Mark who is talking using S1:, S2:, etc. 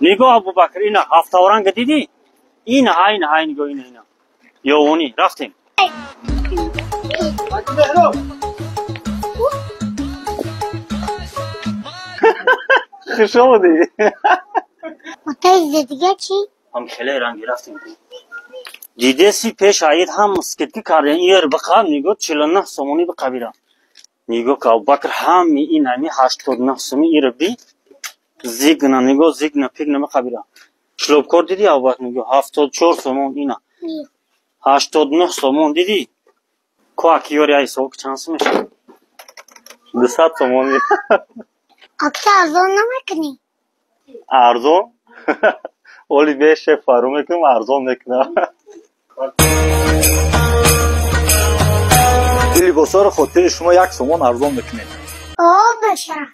S1: Нигоҳ, Абубакр, ина ҳафтауранга дидӣ? Ина ҳа, ина ҳа, нигоҳ, ина, ина. Ёвонӣ, рафтем. Хуш омадӣ.
S2: Отаи дига чӣ?
S1: Ҳам хеле ранги, рафтем. Дидеси, пеш аид ҳам скидка кардем. Ир биқа, нигоҳ, 49 сомонӣ биқабира. Нигоҳ ка, Абубакр, ҳами ин ҳами 89 сомӣ ира би. Зигна, нигоҳ, зигна, пигна биқабира. Шлёпкор дидӣ, Абубакр, нигоҳ, 74 сомон ина. 89 сомон дидӣ? Ко аки ёри ай сок чанд сом мешавад?
S3: 200 сомонӣ.
S2: Акта арзон намекунӣ?
S3: Арзон? Оли беше фару мекунам, арзон мекунам. Ин либосҳоро хотири шумо 1 сомон арзон мекунем.
S2: О, бешараф.